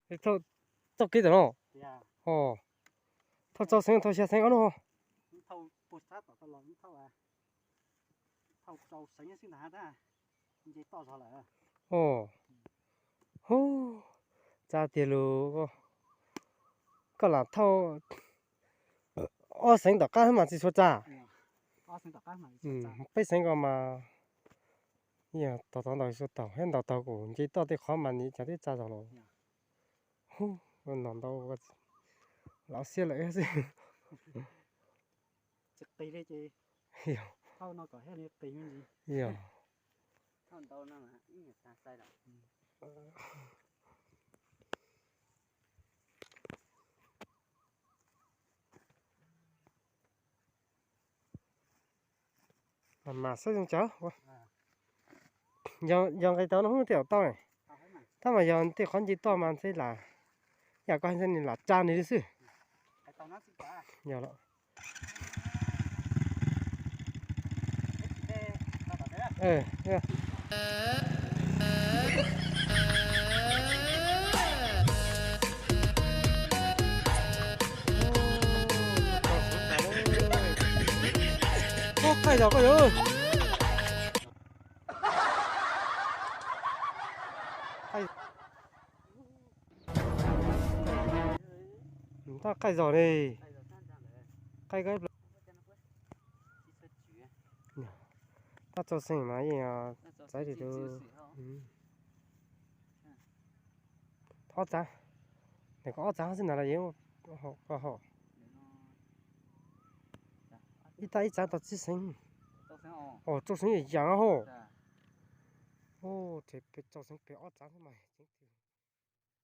Thauj kev tam no. Thauj rau xeev, thauj xya xeev ob no. Hu, txav tiag lus, koj lam thauj ob xeev tom qab mas tsis tshua txav. Peb xeev ko mas tau tau ntaus tsis tau, thiab ntaus tau kuv nce toj tej qhov mas nim cas twb txav zog los. Hu, no ntau, lau siab lawm xwb. Yog, mas xwb zoo tsav. Yog nqis tau no hub tej zaum tau. Tab mas yog tej qhov nce toj mas ntshe lam, yam koj hais ntxhe nws lam tsa nws li xwb. Yog los. Qaij zog koj yog. Tab qaij zog li. Qaij kab, tab txaus xeeb mas yeej txawv li tus. Ob txav, nws kom ob txav xwb na los yeej, ib tab ib txav tau tsib xeeb. Os, rau xeeb yam yam hos. Rau xeeb pem ob txav xwb mas tseem